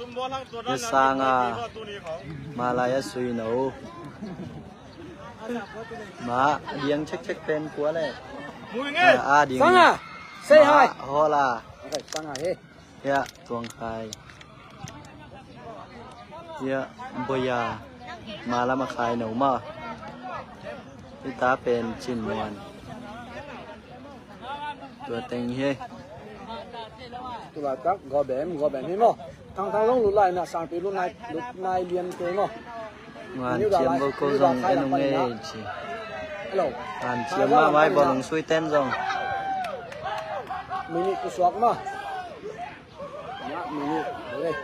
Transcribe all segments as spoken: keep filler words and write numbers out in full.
Hi sang a, ma lai a sui no. Ma a diang chekchek pen kua le. Ma a ding. Sang a, say hi. Hola. Okay, sang a he. Ya, Tuang Khai. Ya, Boya. Ma lam a khai no ma. Hi ta pen Cin Muan. Tua teng hi. Tua tak, Go Ben, Go Ben hi maw. Thang Thang zong lut lai na, sangpi lut nai, lut nai lian kei maw. Ngan ciam vo ko zong en ung ei ci. Hello. Ngan ciam ma mai bawlung sui ten zong. Minute ku suak ma. Ngah minute. Boleh.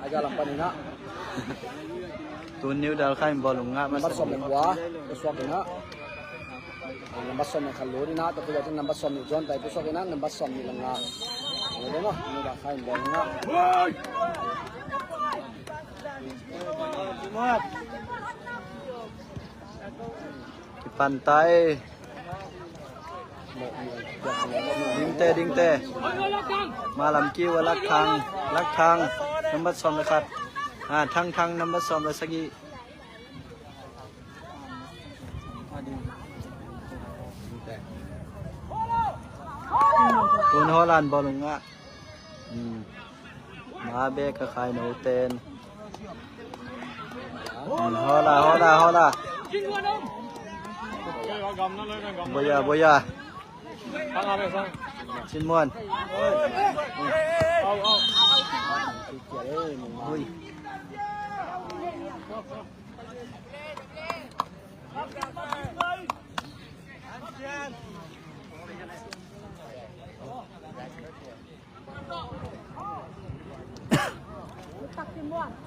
Aja lampan ngah. Tun New Dal Khai bawlung ngah ma. Nambat sawm le kua. Ku suak ngah. Nambat sawm le khat lut ngah. Tapi jadi nambat sawm nih John tai ku suak ngah. Nambat sawm nih le ngah. Boleh ma. New Dal Khai bawlung ngah. Kipan tai. Dingte, dingte. Malam kiu a Lak Thang, Lak Thang. Nambat sawm le khat. Ah, Thang Thang nambat sawm le sagih. Tun Holland bawlung ngah. Hmm. Ma bek a khai no ten. Hmm, hola, hola, hola. Boya, Boya. Cin Muan. Ui.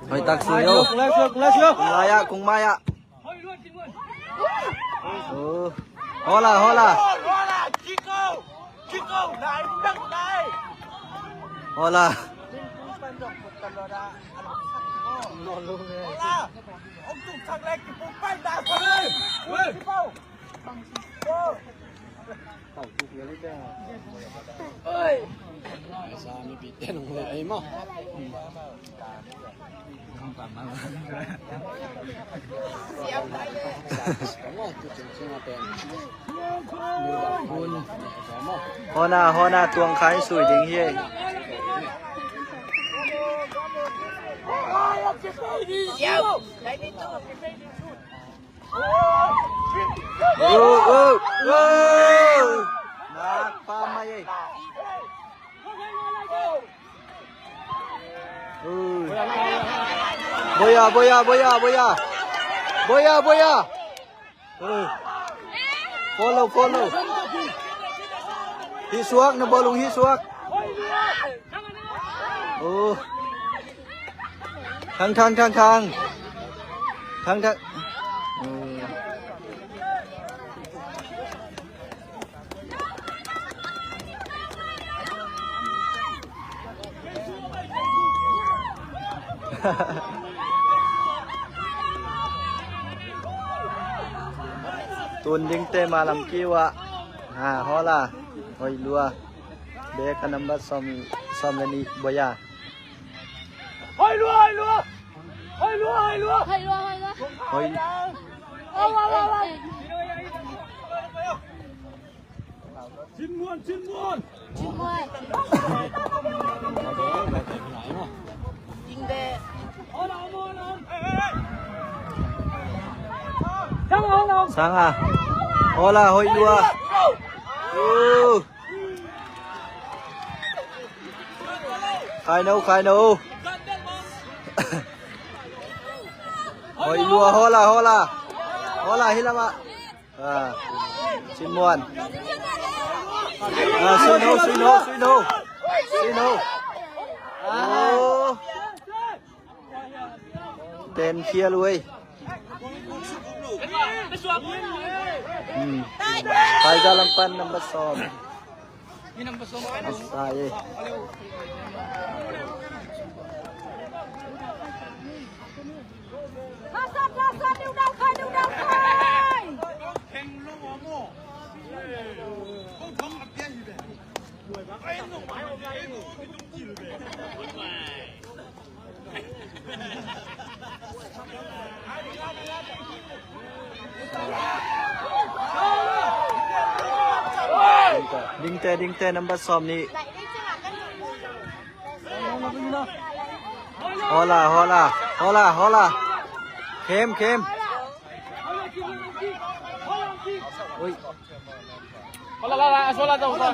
Hoih tak sui o. Kung lai ah, kung mai ah. Oh. Hola, hola. Hola. Oi. Sa mi pi ten ong le ai maw. Hona, hona, Tuang Khai sui ding hi. Oh, oh, oh. Nak pa mai ei. Ui. Boya, Boya, Boya, Boya. Boya, Boya. Ui. Follow, follow. Hih suak, na bawlung hih suak. Oh. Thang, thang, thang, thang. Thang, thang. Tun dingte malam kiu ah. Ha, hola. Hoih lua. Bek a nambat sawm, sawm le nih Boya. Hoih lua, hoih lua. Hoih lua, hoih lua. Hoih lua, hoih lua. Hoih. Au, au, au, au. Cin Muan, Cin Muan. Cin Muan. Ding de. Sang a. Hola, hoih lua. Uh. Khai no, khai no. Hoih lua, hola, hola. Hola, hi lam ah. Ah, Cin Muan. Ah, sui no, sui no, sui no. Sui no. Oh. Ten khial uai. Hmm. Khai za lam pan number sawm. Asa e. Dingte, dingte, nambat sawm nih. Hola, hola, hola, hola. Khem, khem. Ui. Hola, la, la, hola, hola.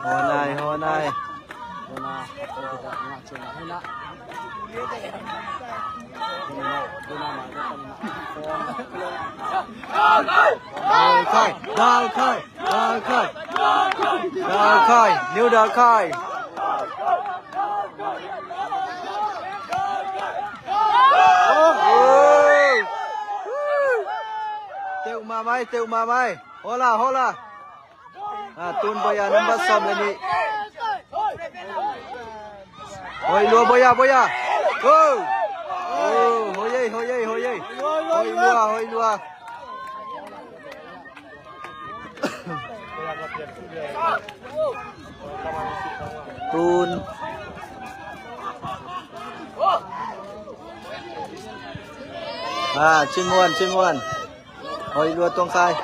Honai, honai. Dalkhai, Dalkhai, Dalkhai. Dalkhai, New Dalkhai. Oi. Teuh mahmah ei, teuh mahmah ei. Hola, hola. Ah, tun Boya nambat sawm le nih. Hoi lua Boya, Boya. Go. Oh, hoi ei, hoi ei, hoi ei. Hoi lua, hoi lua. Tun. Ah, Chin Muan, Chin Muan. Hoi lua Tuang Khai.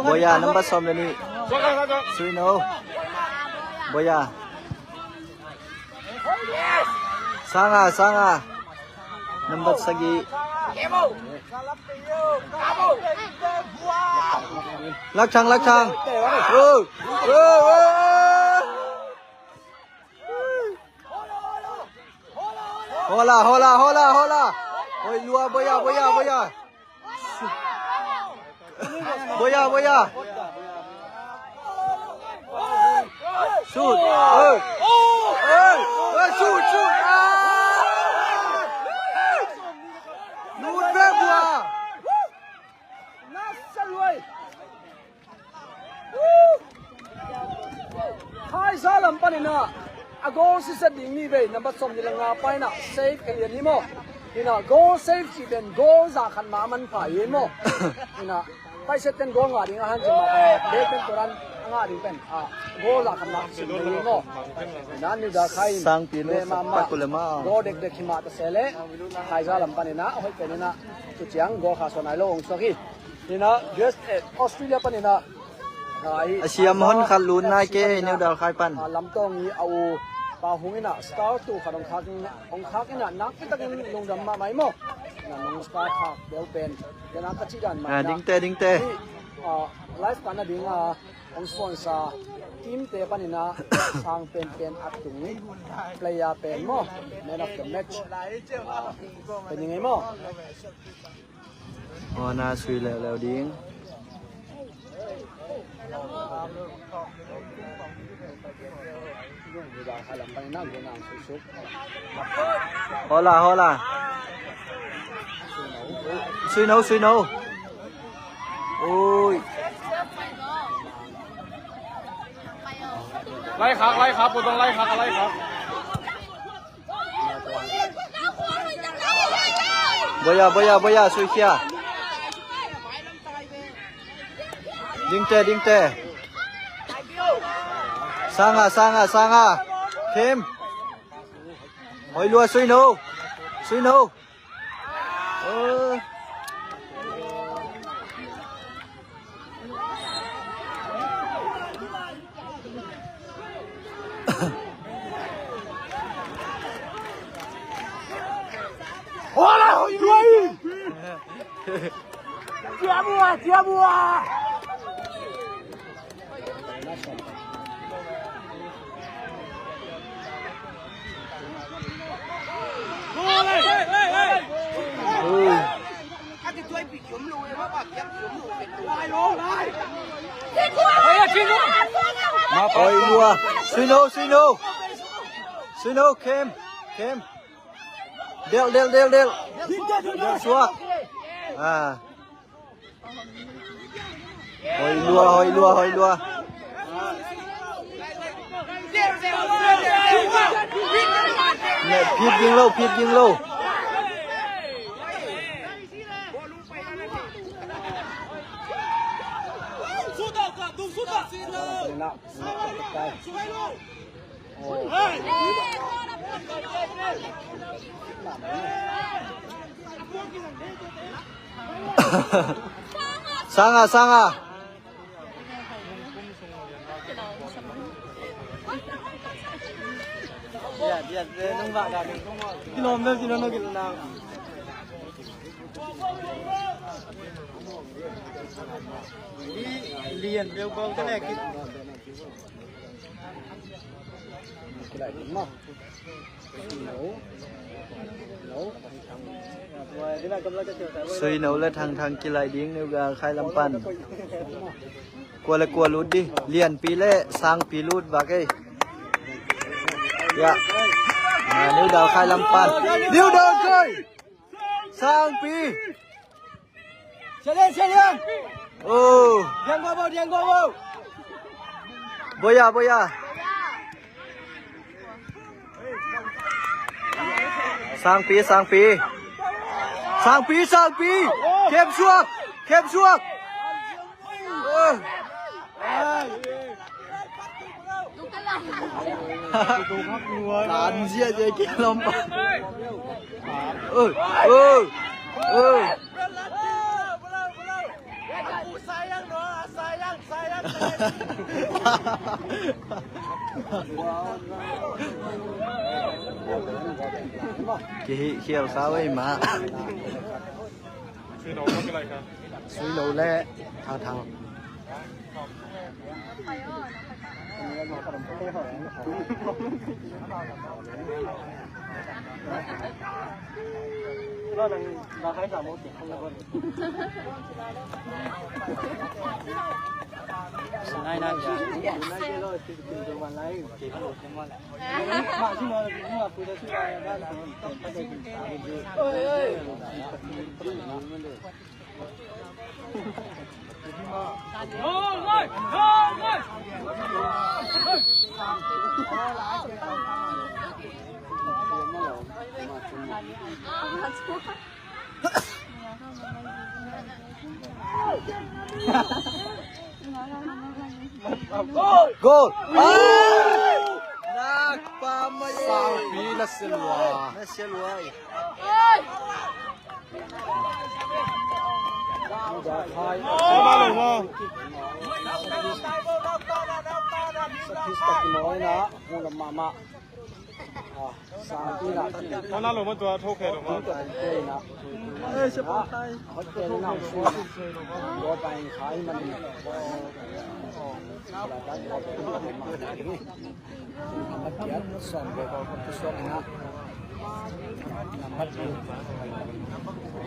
Boya nambat sawm le nih. Sui No. Boya. Sanga, Sanga. Nambat sagih. Lakthang, Lakthang. Oh, oh, oh, oh. Hola, hola, hola, hola. Hoi lua, Boya, Boya, Boya. Boya, Boya. Shoot. Oi. Oi, oi, shoot, shoot. Ah. Lut ve Boya. Khaiza lam panin ah a goal siset ding ni vei, nambat sawm nih le nga pa in ah save ka lian hi maw. Hi in ah goal save cih pen goal za khat mah a manpha hi maw. Hi in ah paiseten goal ngah ding a hanciam mah pen bek pen turan a ngah ding pen ah goal za khat mah sim ding hi maw. Hi in ah New Dalkhai in sang pi nu beh mahmah, goal dekdek hi mah ta se leh Khaiza lam panin ah a hoih pen in ah tu ciang goal kha suan nai lo hong suak hi. Hi in ah U S A, Australia panin ah a siam hon khat lut nai kei, New Dalkhai pan. Ah, Lamtawng i a u Pa Hung in ah star tu khat hong khak in, hong khak in ah nakpi takin lungdam mahmah hi maw. Hi in ah nong star khak deuh pen, hi in ah ka cih dan mah in ah. Dingte, dingte. Hi, ah, live kan a ding a hong sponsor team te panin ah sang penpen a tung player pen maw, man of the match. Ah, pen i ngei maw. Hona sui leuleu ding. Hola, hola. Sui No, sui No. Ui. Lai khak, lai khak, putong lai khak, lai khak. Boya, Boya, Boya, sui khia. Dingte, dingte. Sanga, Sanga, Sanga. Kim. Hoi lua, sui No. Sui No. Ơ. Hola, hoi duai. Cia bua, cia bua. Oi lua. Sui No, sui No. Sui No, kem, kem. Del, del, del, del. Del suak. Ah. Hoi lua, hoi lua, hoi lua. Neh, phit ging lo, phit ging lo. Sanga, sanga. Lian beuh beuh ka lek. Suino le Thangthang kilaih ding, New Ga Khai lam pan. Kua le kua lut di, Lianpi le Sangpi lut vak ei. Ya. Ah, New Ga Khai lam pan. New Ga Khai. Sangpi. Sialian, sialian. Oh. Diang go, bo, diang go, bo. Boya, boya. Sangpi, Sangpi. Sangpi, Sangpi. Kem suak, kem suak. Oh. Kan ziahziah kei lawm pa. Oi, oi, oi. Kihih khial kha vei mah. Suilo le Thangthang. Goal! Ah! Nakpa mai. Sangpi na sia lua. Na sia lua. Mama. Hona lo ma tua tho khe lo ma. Ai, se pa thai. Hot ke na su. Lo pa in khai man. Nambat giat, som be ko ko tu som na. Nambat giat.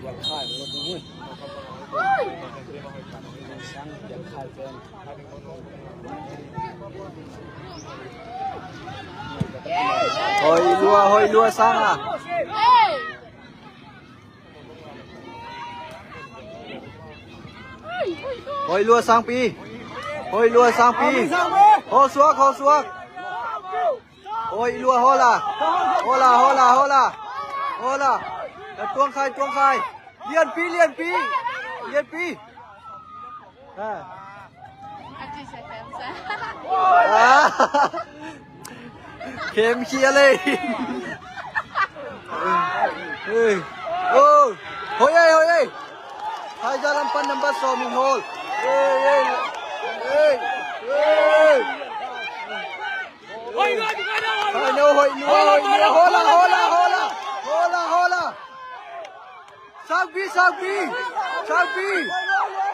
Ya khai lo tu ni. Sang ya khai pen. Hoih lua, hoih lua, Sanga. Hoih lua, Sangpi. Hoih lua, Sangpi. Hawh suak, hawh suak. Hoih lua, hawh la. Hawh la, hawh la, hawh la. Hawh la. Tuang khai, tuang khai. Lianpi, Lianpi. Lianpi. Ah. Khem khia le. Hey. Oh. Hoih ei, hoih ei. Hai, jalan pan nambat sawm in hawl. Hey, hey. Hey. Hey. Hai, no, hoih lua, hoih lua. Hawh la, hawh la, hawh la. Hawh la, hawh la. Sangpi, Sangpi. Sangpi.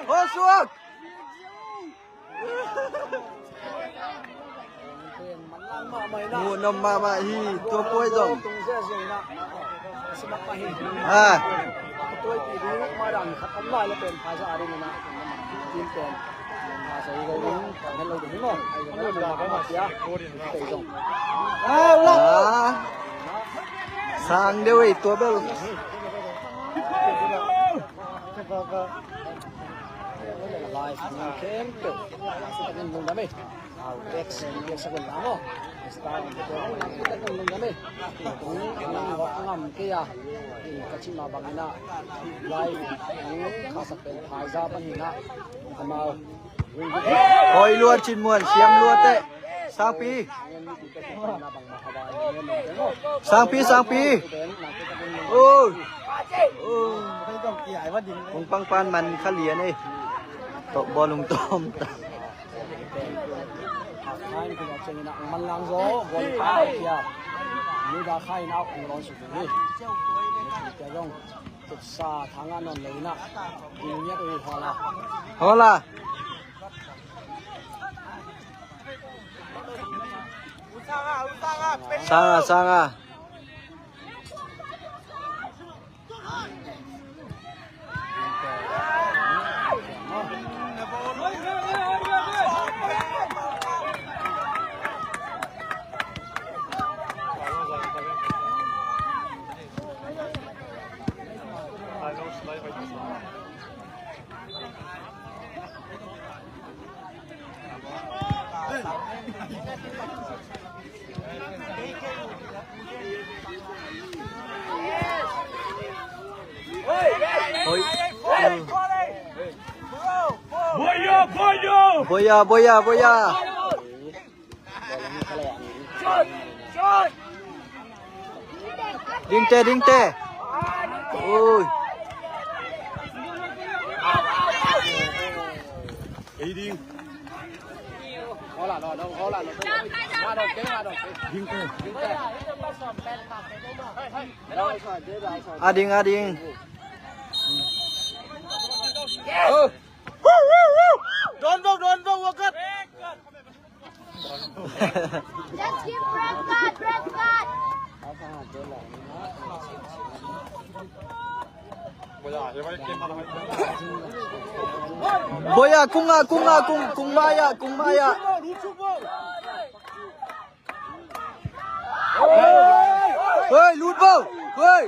Hawh suak. Muh nuam mahmah hi, tua puai zong. Ah. Ah. Sang deuh ei tua bel. Live ni khempeuh. Lungdam ei. Au, text, text a kun lam aw. Star in te lungdam ei. Tung, tung, ngam kei a. Ka cih mah bangin a. Live ang khasak pen phaiza pan hi na. Amau. Hoih lua Cin Muan, siam lua teh. Sangpi. Sangpi, Sangpi. Oi. Oi. Kong pangpan man kha lian ei. Tawh bawlung tawm ta. Hola. Sanga, Sanga. Oi. Boya, boya. Boya, boya, boya. Ding te, ding te. Ui. Ei ding. Ding te. A ding, a ding. Don't go, don't go, work it. Just give red card, red card. Boya, kung ah, kung ah, kung, kung maya, kung maya. Hei, lut bo. Hei.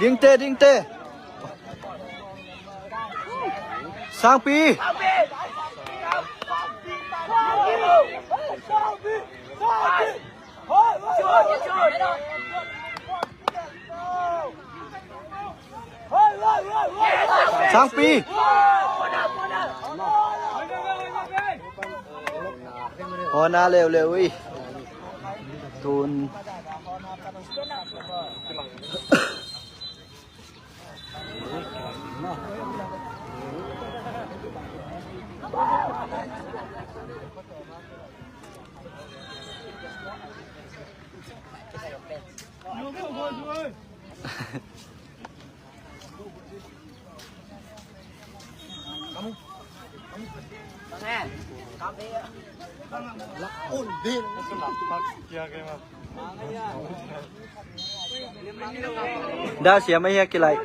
Ding te, ding te. Sangpi. Sangpi. Hona leuleu ih. Tun. Da siam a hia kilai.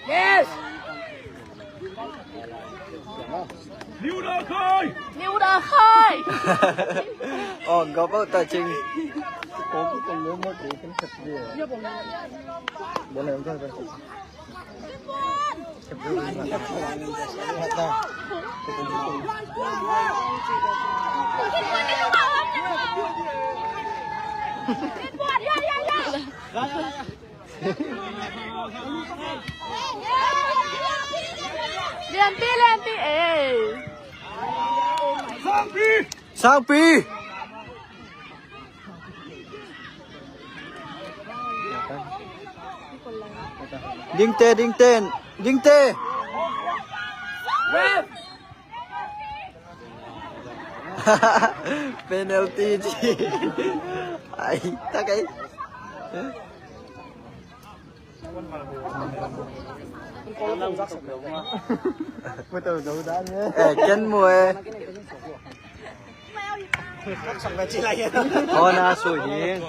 Yes! Liu da khai! Liu da khai! Ong kau pau ta ching. Lianpi, lianpi, eh. Sangpi! Sangpi! Dingte, dingte, dingte. Penalty ci. Ai, tak ai. Eh, ken mu e. Hona sui ding.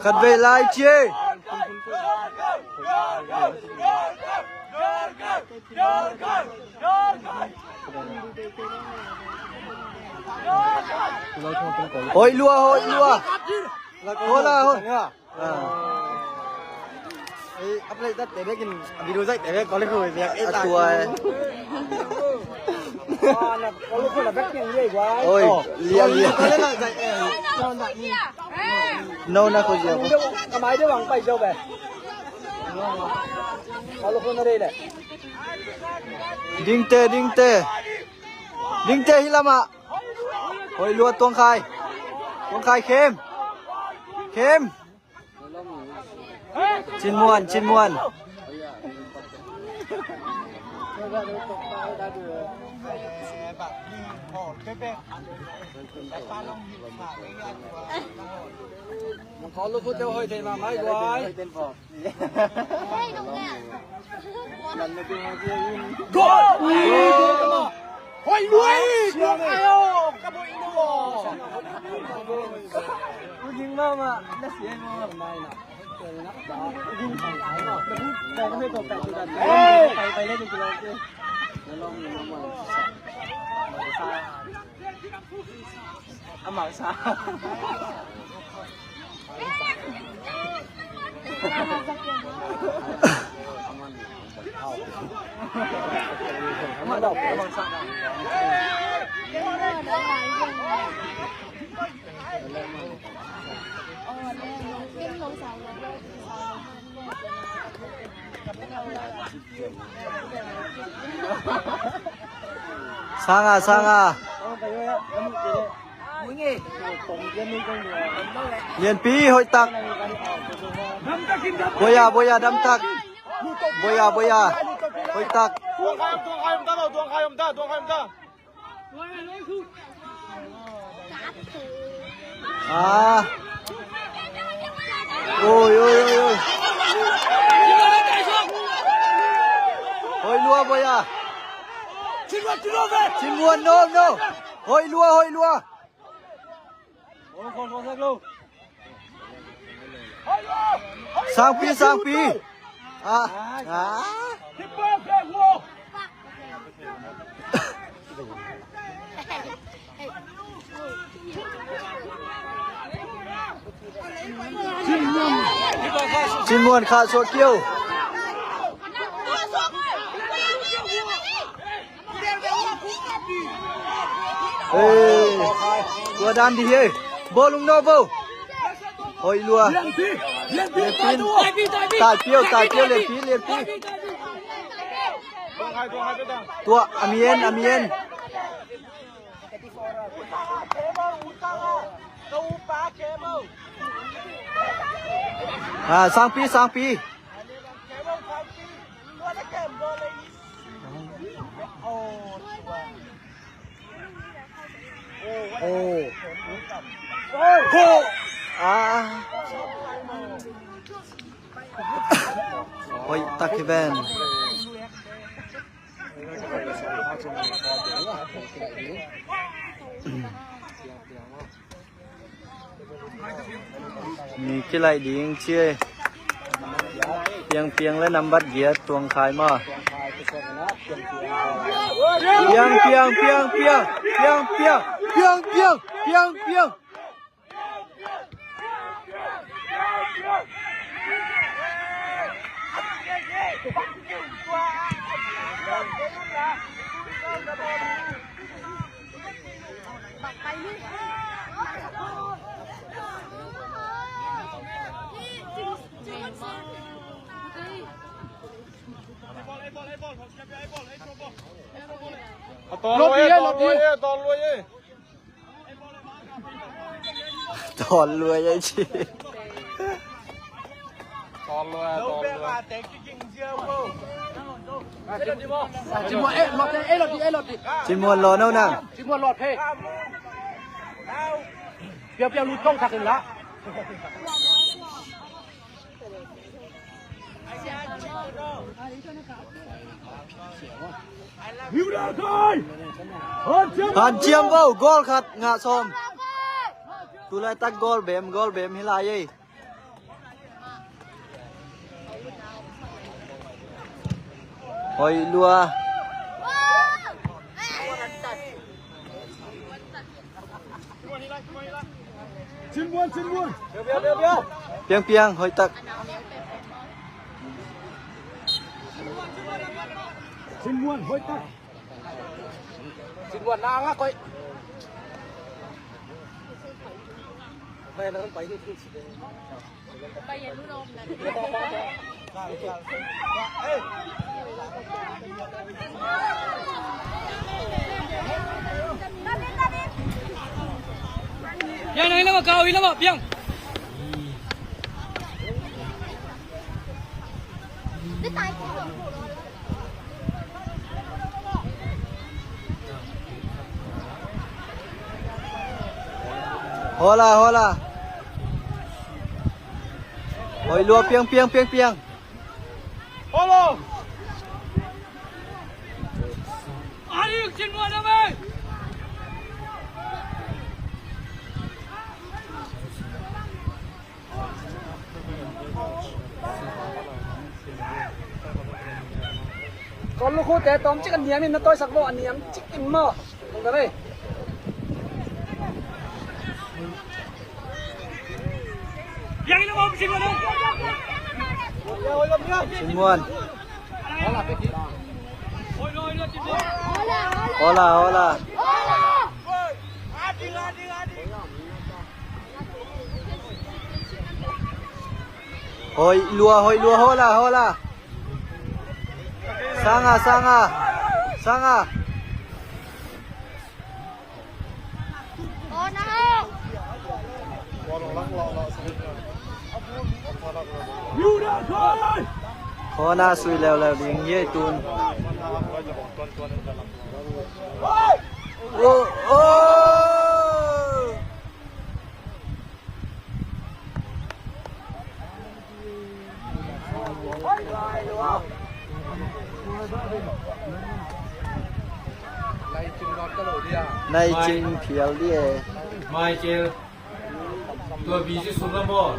Khat vei lai ci. Hoih lua, hoih lua. Hola, hola. Ei, a play tat te bekin, a video zaih te bek, kawle khuai bek, ei, a tuai. Oi, lian, lian. No, na ko zia. Kamai de wang pai zau be. Kawle khu na de le. Dingte, dingte. Dingte hi lama. Hoih lua Tuang Khai. Tuang Khai khem. Khem. Cin Muan, Cin Muan. Goal! Hoih lua ei, Tuang Khai aw, ka buai in aw. Uging mahmah, na sia ei maw. Hey! Amau sa. Sanga, sanga. Lianpi, hoih tak. Boya, boya, dam tak. Boya, boya. Hoih tak. Tuang Khai om ta, Tuang Khai om ta, Tuang Khai om ta. Ah. Oi, oi, oi, oi. Hoih lua, boya. Cin Muan, no, no. Hoih lua, hoih lua. Sangpi, Sangpi. Ah, ah. Cin Muan khah suak kio. Hey, tua dan di hi. Bawlung no bo. Hoih lua. Lianpi. Tai piau, tai piau, Lianpi, Lianpi. Tua, a mi en, a mi en. Ah, Sangpi, Sangpi. Oh. Ah. Hoih tak hi ven. Mi kilaih ding ci ei. Piang, Piang le nambat giat Tuang Khai maw. Piang, Piang, Piang, Piang. Piang, Piang, Piang, Piang, Piang. A tawn lua ei, a tawn lua ei, a tawn lua ei. Tawn lua ei ci. Tawn lua, tawn lua. Cin Muan, eh, lawt, eh, lawt dih, eh, lawt dih. Cin Muan lawt no nang. Cin Muan lawt phei. Piau, Piau lut tong thak in la. Hanciam vo, goal khat ngah sawm. Tulaitak goal bem, goal bem hi lai ei. Hoih lua. Cin Muan, Cin Muan. Piang Piang, hoih tak. Cin Muan, hoih tak. Cin Muan, na ngak hoih. Piang, nang ina ma kau, ina ma, Piang. Hola, hola. Hoih lua, Piang, Piang, Piang, Piang. Hola. Kol lukhute tawm cik a niam in na tawisak lo, a niam cik in maw? Kong ka rei. Cin Muan. Hola, hola. Hoih lua, hoih lua, hola, hola. Sanga, sanga, sanga. Khawna sui leuleu ding hi ei tun. Oh, oh. Nai cing phial di e. Michael. Tua busy sung la maw?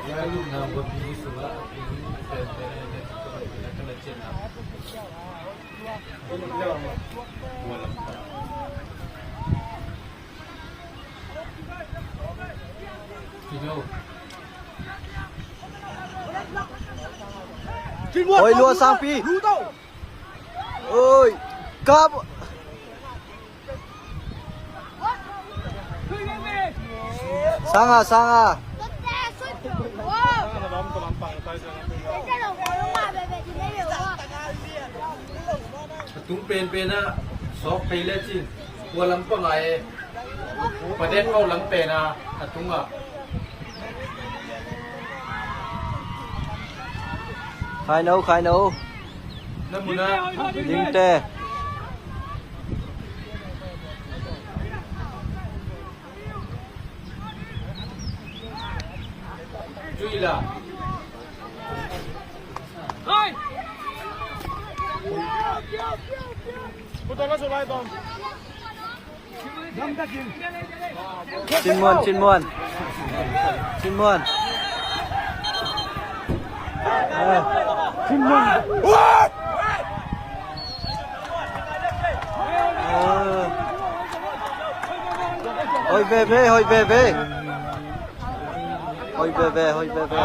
Ya lu na tua busy sung la. Oi, lua sangpi. Oi, kap. Sanga, sanga. A tung penpen ah sawk thei lecin tua lam pang ah e. Padet pau lam pen ah a tung ah. Khai no, khai no. Na mun ah. Dingte. Tui la. Cin Muan, Cin Muan. Cin Muan. Ah. Cin Muan. Ah. Hoih veve, hoih veve. Hoih veve, hoih veve.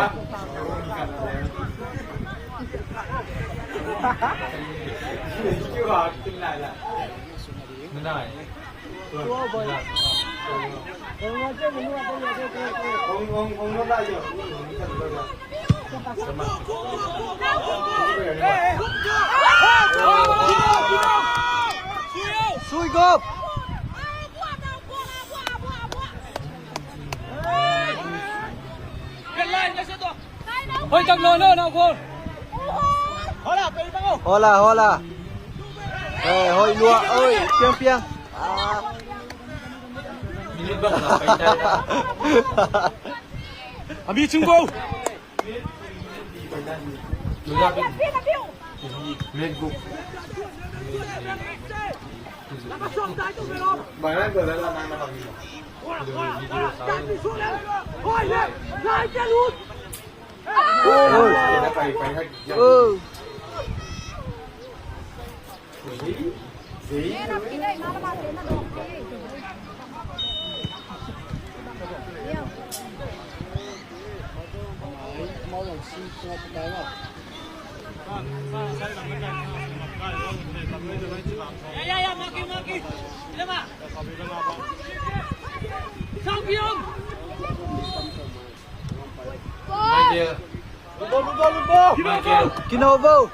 Sui gop. Hoih tak no, no, no, gol. Hola, hola. Eh, hoih lua, oi, Piang Piang. Ah. Minute bang lah, pai tai lah. A mi chung bo. Michael. Michael. Kino bo.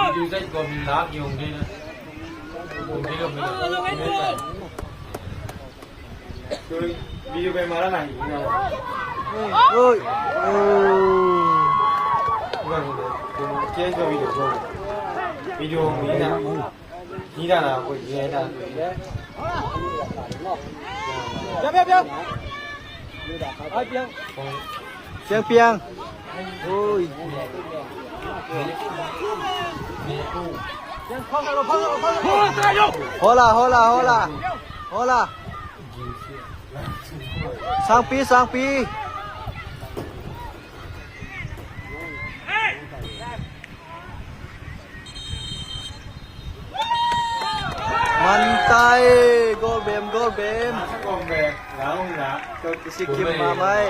Video zai gom in lak yung dei na. Gom dei gom dei. Video bai mara na. Oi. Video. Video. Piang, piang. Ui. Hola, hola, hola. Hola. Sangpi, sangpi. Mantai, gol bem, gol bem. Sikim mamai.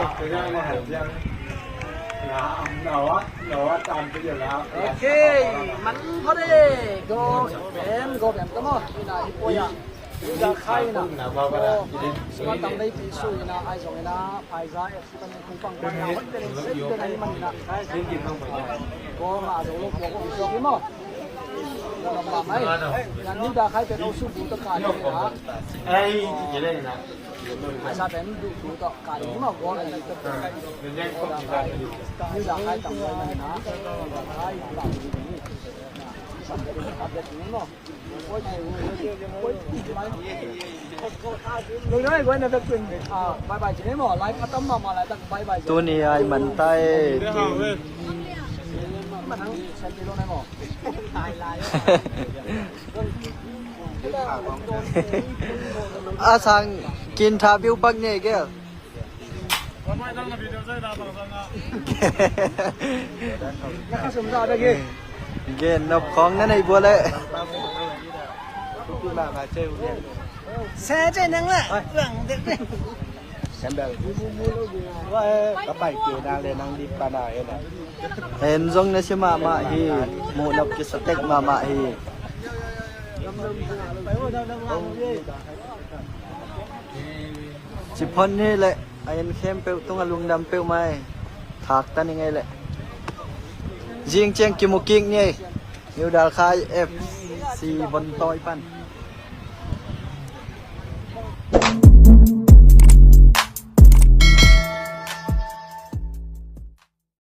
Okay, man ko de, gol bem, gol bem, come on. Ina, ipoya. Ina, khai na. Suma tam nei pi su ina, ai zong ina, phaiza. Tuni ai man ta e. A sang kin tha biu bak ne gel. Gen nop khong na nei bua le. Sa cai nang la. Ka pai kei na le nang dip pa na e na. En zong na si mahmah hi. Muh nop kisa tek mahmah hi. Ci phon hi leh a en khempeuh tung a lungdam peuhmah hi. Thak ta ning ei leh. Zing ciang kimu kik ni ei. New Dalkhai F C Bontawi pan.